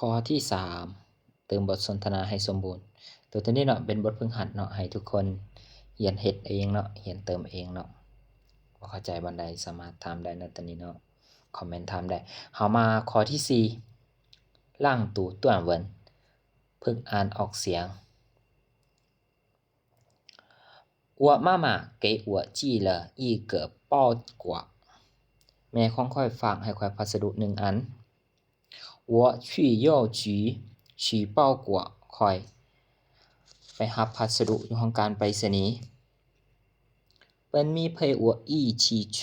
ຂໍ້ທີສາມ ເຕີມບົດສົນທະນາໃຫ້ສົມບູນ. ໂຕນີ້ເນາະ ເປັນບົດຝຶກຫັດເນາະ ໃຫ້ທຸກຄົນຮຽນເຮັດເອງເນາະ ຮຽນເຕີມເອງເນາະ. ບໍ່ເຂົ້າໃຈບ່ອນໃດ ສາມາດຖາມໄດ້ເນາະ ໂຕນີ້ເນາະ ຄອມເມັນຖາມໄດ້. ເຮົາມາຂໍ້ທີສີ່ 朗读短文 ຝຶກອ່ານອອກສຽງ. 我妈妈给我寄了一个包裹. ແມ່ຂອງຂ້ອຍຝາກໃຫ້ຂ້ອຍພັດສະດຸໜຶ່ງອັນ. 我去邮局取包裹. ຂ້ອຍໄປຮັບພັດສະດຸຢູ່ຫ້ອງການໄປສະນີ. 本米陪我一起去.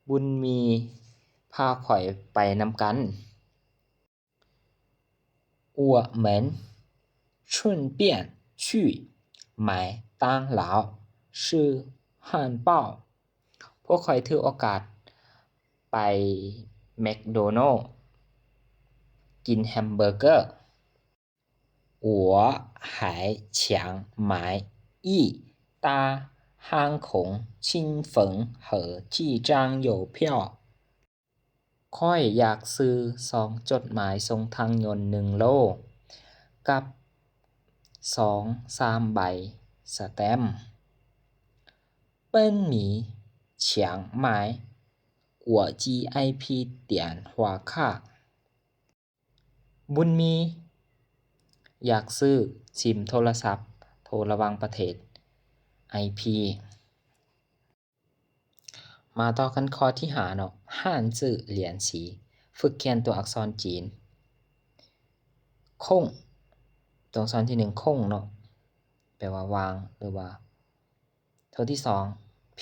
ບຸນມີພາຂ້ອຍໄປນຳກັນ. 我们顺便去麦当劳吃汉堡. ພວກຂ້ອຍຖືໂອກາດໄປແມັກໂດນັລກິນແຮມເບີເກີ. 我还抢买一沓航空积分和几张邮票. ຂ້ອຍຢາກຊື້ຊອງຈົດໝາຍສົ່ງທາງຍົນໜຶ່ງໂລ ກັບສອງສາມໃບສະແຕັມ. 本米抢买国际IP电话卡. ບຸນມີຢາກຊື້ຊິມໂທລະສັບໂທລະຫວ່າງປະເທດ ໄອພີ. ມາຕໍ່ກັນຂໍ້ທີຫ້າເນາະ 汉字练习 ຝຶກຂຽນຕົວອັກສອນຈີນ. 空 ຕົວອັກສອນທີໜຶ່ງ 空 ເນາະ ແປວ່າວ່າງ ຫຼືວ່າ ຕົວທີສອງ 票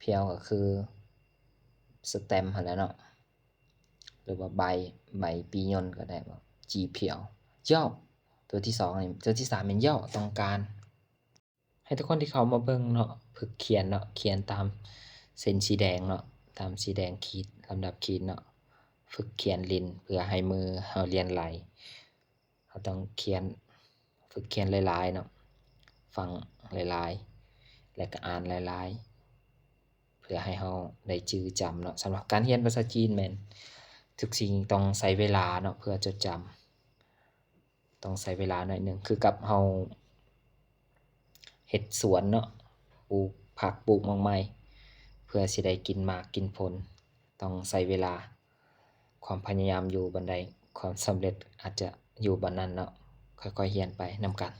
票ກໍຄືສະແຕັມຫັ້ນແຫຼະເນາະ ຫຼືວ່າໃບ ໃບປີ້ຍົນກໍໄດ້ ຈີພຽວ. 要 ຕົວທີສອງນີ້ ຕົວທີສາມແມ່ນ 要 ຕ້ອງການ. ໃຫ້ທຸກຄົນທີ່ເຂົ້າມາເບິ່ງເນາະ ຝຶກຂຽນເນາະ ຂຽນຕາມເສັ້ນສີແດງເນາະ ຕາມສີແດງຂີດ ລຳດັບຂີດເນາະ ຝຶກຂຽນຫຼິ້ນ ເພື່ອໃຫ້ມືເຮົາລຽນໄຫຼ. ເຮົາຕ້ອງຂຽນ ຝຶກຂຽນຫຼາຍໆເນາະ ຟັງຫຼາຍໆ ແລະກະອ່ານຫຼາຍໆ ເພື່ອໃຫ້ເຮົາໄດ້ຈື່ຈຳເນາະ. ສຳລັບການຮຽນພາສາຈີນແມ່ນທຸກສິ່ງຕ້ອງໃຊ້ເວລາເນາະ ເພື່ອຈົດຈຳ ຕ້ອງໃຊ້ເວລາໜ້ອຍໜຶ່ງ ຄືກັບເຮົາເຮັດສວນເນາະ ປູກຜັກປູກໝາກໄມ້ ເພື່ອຊິໄດ້ກິນໝາກກິນຜົນ ຕ້ອງໃຊ້ເວລາ. ຄວາມພະຍາຍາມຢູ່ບ່ອນໃດ ຄວາມສຳເລັດອາດຈະຢູ່ບ່ອນນັ້ນເນາະ. ຄ່ອຍໆຮຽນໄປນຳກັນ.